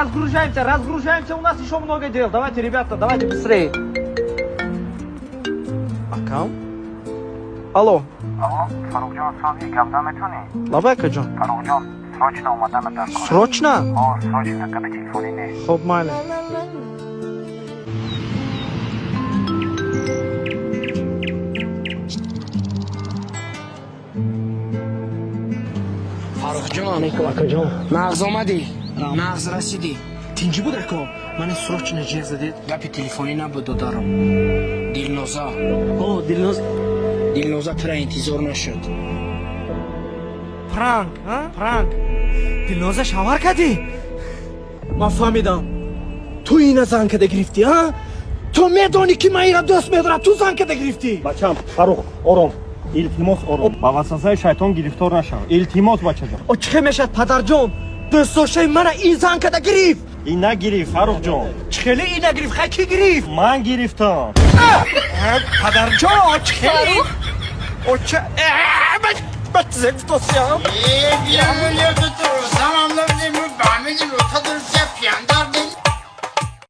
Разгружаемся, разгружаемся, у нас еще много дел. Давайте, ребята, давайте быстрее. Акам? Алло. Алло, Фаррухҷон, сози гап наметонӣ? Лабай, акаҷон. Фаррухҷон, срочно омадана дар кор. Срочно? О, срочно, гапи телефонӣ нест. Хоб, майли. Фаррухҷон. Алейкум, акаҷон. Нағз омадӣ, нағз расидӣ. Тинҷӣ буд, ако? Мани срочно ҷеғ задед. Гапи телефонӣ набуд, додарам. Дилноза. О, Дилноз. Дилноза тура интизор нашуд. Пранк, а? Пранк. Дилноза шавҳар кардӣ? Ман фаҳмидам. Ту ина зан када гирифтӣ, а? Ту медонӣ, ки ман ира дӯст медорам, ту зан када гирифтӣ. Бачам, Фаррух, ором, илтимос, ором, ба васвасаи шайтон гирифтор нашав, илтимос, бачаҷон. О, чӣ хел мешавад, падарҷон? Дӯстдоштаи мана ин зан када гирифт. Ин нагирифт, Фаррухҷон. Чӣ хеле ин нагирифт? Хай, кӣ гирифт? Ман гирифтам. Падарҷон, чӣ хеле? Оча, ба чизе гуфтосиям.